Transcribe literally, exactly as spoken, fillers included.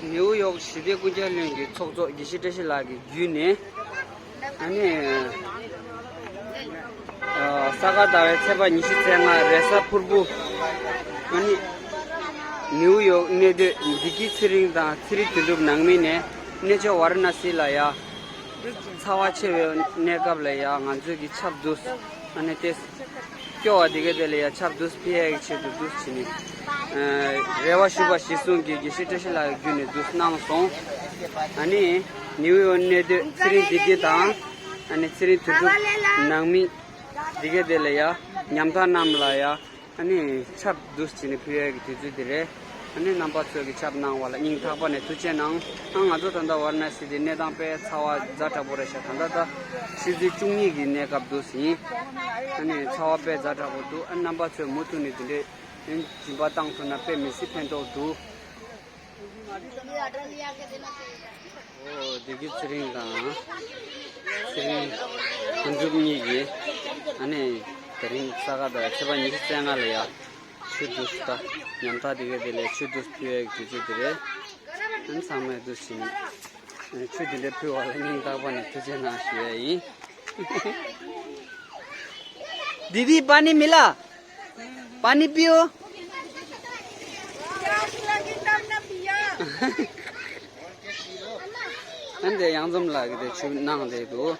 ནེའུ་ཡོག་ཞི་བདེ་ཀུན་ཁྱབ་གླིང་གི་ཚོགས་གཙོ་དགེ་བཤེས་བཀྲ་ཤིས་ལགས་ཀྱི་བརྒྱུད་ནས། ཨ་ནི། ཨ། ས་ག་ཟླ་བའི་ཚེས་པ་ཉི་ཤུ་རྩ་ལྔ་རེས་གཟའ་ཕུར་བུ། ཨ་ནི། ནེའུ་ཡོག་གནས་སྡོད་བདེ་སྐྱིད་ཚེ་རིང་དང་ཚེ་རིང་དོན་གྲུབ་ནང་མི་ནས་གནས་མཆོག་ཝཱ་ར་ཎ་སི་ལ་ཡ། ཚ་བ་ཆེ་བའི་གནས་སྐབས་ལ་ཡ་ང་ཚོས་ཀྱི་ཆབ་བསྡུས། ཨ་ནི་དེ། སྐྱོ་བ་དེ་ག་དེ་ལ་ཡ་ཆབ་བསྡུས་ཕུལ་ཡ་གི་ཆེད་དུ་བསྡུས་བྱས་ནས། ཨ། རེ་བ་ཞུ་བ་གཞིར་བཟུང་གིས་དགེ་བཤེས་བཀྲ་ཤིས་ལགས་ཀྱི་བརྒྱུད་ནས་བསྡུས་གནང་སོང་། ཨ་ནི། ནེའུ་ཡོག་གནས་སྡོད་ཚེ་རིང་བདེ་སྐྱིད་དང་། ཨ་ནི་ཚེ་རིང་དོན་གྲུབ་ནང་མི། དེ་ག་དེ་ལ་ཡ། ཉམ་ཐག་རྣམས་ལ་ཡ། ཨ་ནི་ཆབ་བསྡུས་བྱས་ནས་ཕུལ་ཡ་གི་དུས་ཚོད་དེ་རེད། ཨ་ནི་རྣམ་པ་ཚོས་ཀྱི་ཆབ་གནང་བ་ལ་སྙིང་ཐག་པ་ནས་ཐུགས་རྗེ་གནང་། ཨ། ང་ཚོ་ད་ལྟ་ཝཱ་ར་ཎ་སི་དེ་གནས་སྟངས་དཔེ་ཚ་བ་ཛ་དྲག་པོ་རེད་ཤག་ད་ལྟ་ད་ཆུ་ཚོད་བཅུ་གཉིས་ཀྱི་གནས་སྐབས་འདུག་ཟིན། ཨ་ནི་ཚ་བ་དཔེ་ཛ་དྲག་པོ་འདུག་ཨ། རྣམ་པ་ཚོས་མུ་མཐུད་ནས་དེ་འདྲའི་སྦྱིན་པ་བཏང་ཐུབ་ན་དཔེ་མི་སྲིད་ཕན་ཐོགས་འདུག་ཨོ། བདེ་སྐྱིད་ཚེ་རིང་དང་། ཚེ་རིང་དོན་གྲུབ་གཉིས་ཀྱིས། ཨ་ནི། དེ་རིང་ས་ག་ཟླ་བའི་ཚེས་པ་ཉི་ཤུ་རྩ་ལྔ་ལ་ཡ། ཆུ་བསྡུས་ད། ཉམ་ཐག་དེ་ག་དེ་ལ་ཆུ་བསྡུས་ཕུལ་ཡ་གི་དུས་ཚོད་དེ་རེད། ཨ་ནི་ཚང་མས་བསྡུས་བྱས་ནས། ཆུ་དེ་འདྲ་ཕུལ་བ་ལ་སྙིང་ཐག་པ་ནས་ཐུགས་རྗེ་གནང་ཞུ་ཡ་ཡིན། दीदी, पानी मिला? पानी पियो। ཨ་ནི་དེ་གཡང་འཛོམས་ལགས་ཀྱིས་དེ་ཆུ་གནང་བསྡད་འདུག